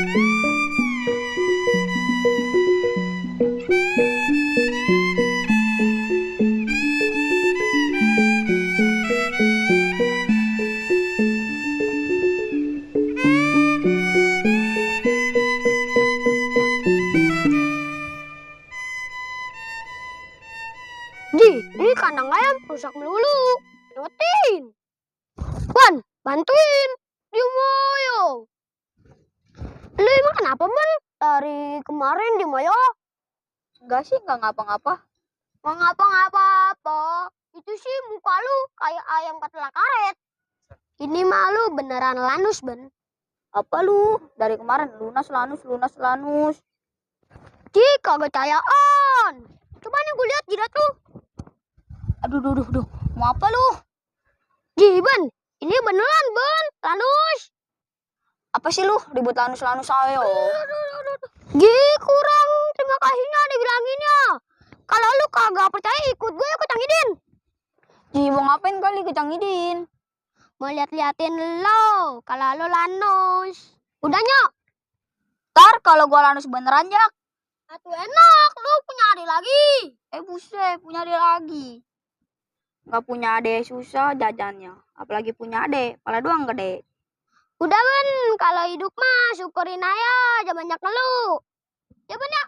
Di, ini kandang ayam rusak melulu. Nyewetin. Wan, bantuin. Di moyo. Lu emang kenapa, Man? Dari kemarin di moyo? Enggak sih, enggak ngapa-ngapa. Nggak ngapa-ngapa, Po. Itu sih muka lu kayak ayam katelak karet. Ini mah lu beneran lanus, Ben. Apa lu? Dari kemarin lunas lanus. Di, kagak cayaan. Coba nih gue lihat jidat lu. Aduh. Mau apa lu? Di, Ben. Ini beneran, Ben. Lanus. Apa sih lu? Ribut lanus ayo. Gi, kurang terima kasihnya dibilanginnya. Kalau lu kagak percaya ikut gue ke Cang Idin. Ji, mau ngapain kali ke Cang Idin? Mau liatin lo kalau lu lanus. Udah, Nyok. Ntar kalau gua lanus beneran, Jak. Atuh enak, lu punya adik lagi. Buset, punya adik lagi. Nggak punya adik susah jajannya. Apalagi punya adik, pala doang gede. Udah, Ben, kalau hidup mah syukurin aja, jangan banyak ngeluh. Ya, Ben, ya.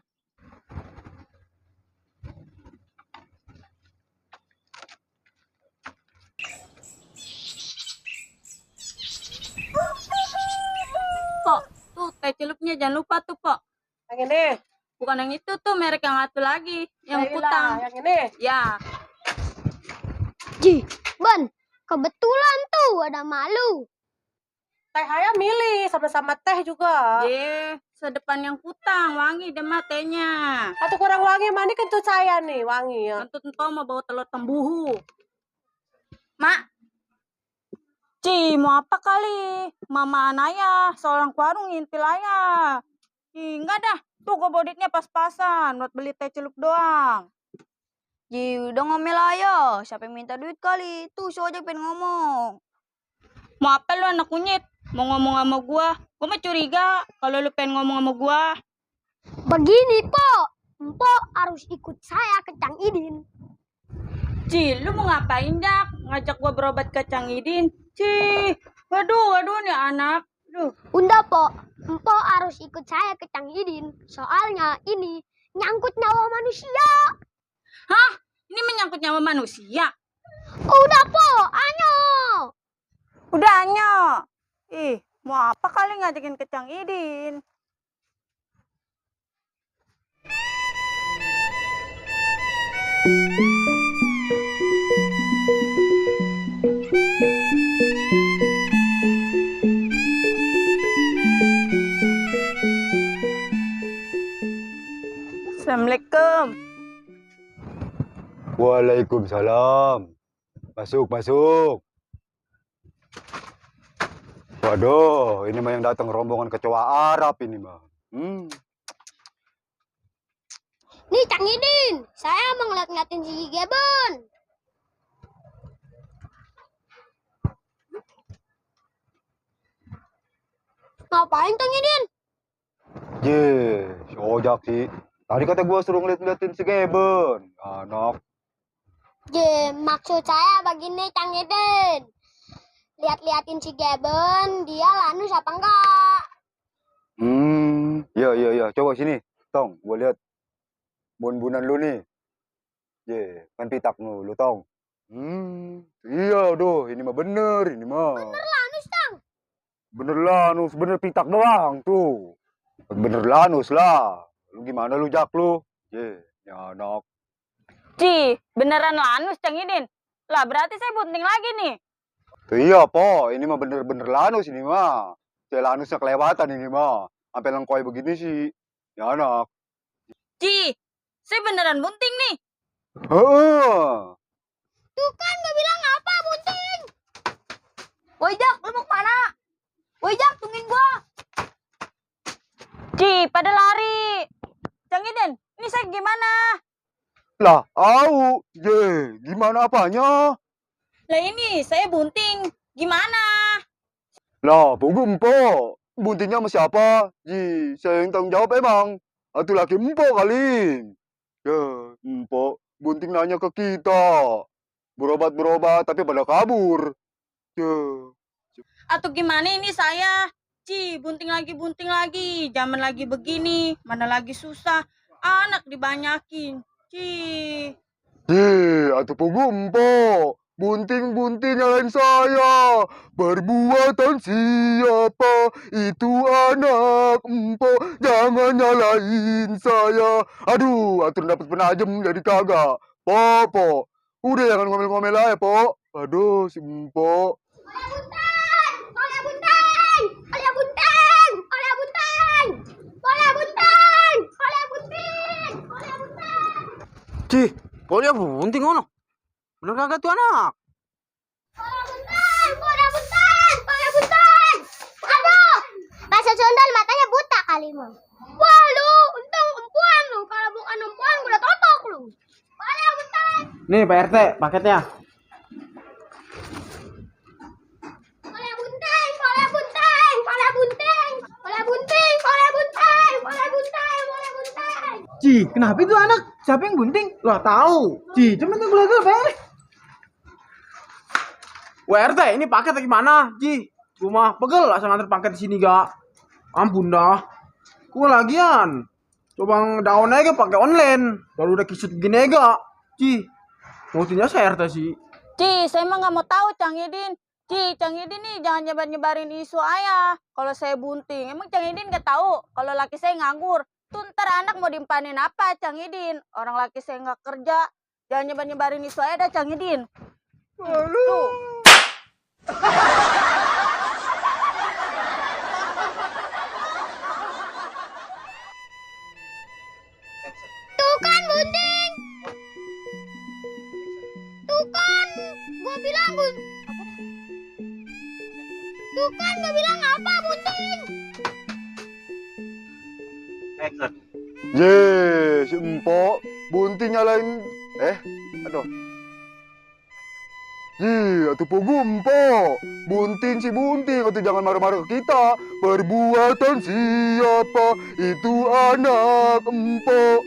Pok, tuh teh celupnya jangan lupa tuh, Pok. Yang ini? Bukan yang itu tuh, merek yang satu lagi, yang Inilah, kutang. yang ini? Ya, Ji, Ben, kebetulan tuh ada malu. Teh ayam milih, sama-sama teh juga. sedepan yang kutang, wangi deh mah tehnya. Atau kurang wangi, mani kentut saya nih, wangi ya. Kentut entau mau bawa telur tembuhu. Mak, Ci, mau apa kali? Mama anaya, seorang warung ngintil ayah. Enggak dah, tuh gue boditnya pas-pasan, buat beli teh celup doang. Ji, udah ngomel aja. Siapa yang minta duit kali? Tuh, si Ojek pengen ngomong. Mau apa lu anak kunyit? Mau ngomong sama gua? Gua mah curiga kalau lu pengen ngomong sama gua. Begini, Po. Empo harus ikut saya ke Cang Idin. Ci, lu mau ngapain, Jak? Ngajak gua berobat ke Cang Idin? Ci, waduh nih anak. Duh. Udah, Po. Empo harus ikut saya ke Cang Idin. Soalnya ini nyangkut nyawa manusia. Hah? Ini menyangkut nyawa manusia? Udah, Po. Ayo. Udah, Anyo. Ih, mau apa kali ngajakin ke Cang Idin? Assalamualaikum. Waalaikumsalam. Masuk. Waduh, ini mah yang datang rombongan kecoa Arab ini mah. Nih, Cang Idin. Saya mau ngeliat-ngeliatin si Gebon. Ngapain, Cang Idin? Si Ojak sih. Tadi kata gua suruh ngeliat-ngeliatin si Geben. Anak. Maksud saya begini, Cang Idin. Lihat-liatin si Gebon, dia lanus apa enggak? Iya. Coba sini. Tong, gua lihat bun-bunan lu nih. Kan pitak lu tong. Iya, ini mah bener, ini mah. Bener lanus, Cang. Bener lanus, bener pitak doang tuh. Bener lanus lah. Lu gimana lu, Jak lu? Ya anak. Ci, beneran lanus Cang Idin? Lah berarti saya bunting lagi nih. Iya, Po. Ini mah bener-bener lanus ini mah. Saya lanusnya kelewatan ini mah. Sampai lengkoy begini sih. Ya anak. Ci, saya beneran bunting nih. Tuh kan gak bilang apa, bunting. woi Jak, lu mau kemana? Woi Jak, tungguin gua. Ci, pada lari. Cang Idin, ini saya gimana? Lah, gimana apanya? Lah ini, saya bunting. Gimana? Lah, bugum, Po. buntingnya sama siapa? Ji, saya yang tanggung jawab emang. Atau laki empok kali. Ya, empok. Bunting nanya ke kita. Berobat-berobat tapi pada kabur. Ya. Atau gimana ini saya? Bunting lagi. Zaman lagi begini, mana lagi susah. Anak dibanyakin. Atau pugumpo. Bunting-bunting nyalain saya. Perbuatan siapa? Itu anak empo. Jangan nyalain saya. Aduh, atur dapat penajem jadi kagak. Po. Udah jangan ngomel-ngomel aja, po. Aduh, si empo. Ci, kok dia bunting ngono? Bener kagak tuh anak? Aduh, bahasa Sunda matanya buta kali mah. Wah lu, untung empuan lu. Kalau bukan empuan gue udah totok lu. Nih Pak RT, paketnya. Ci, kenapa itu anak? Siapa yang bunting? Lah tahu. Ci, cuma tunggu lagi apa? WRT, ini paket lagi mana? Ci, rumah pegel asal nganter paket di sini gak? Ampun dah. Gua lagian. Coba daun aja pakai online. Kalau udah kisut gini aja. Ci, mau tinggal saya RT sih. Saya emang nggak mau tahu Cang Idin. Cang Idin nih jangan nyebar-nyebarin isu ayah. Kalau saya bunting, emang Cang Idin nggak tahu kalau laki saya nganggur. Tuh ntar anak mau dimpanin apa Cang Idin? Orang laki saya nggak kerja. Jangan nyebar-nyebarin isu ayah dah Cang Idin. Tuh. Tuh kan bunting. Tuh kan, gua bilang Tuh kan, gua bilang apa bunting? Si empok. Bunting nyalain. Aduh. Atuh pugumpo. Bunting si bunting. Atuh jangan marah-marah ke kita. Perbuatan siapa? Itu anak empok.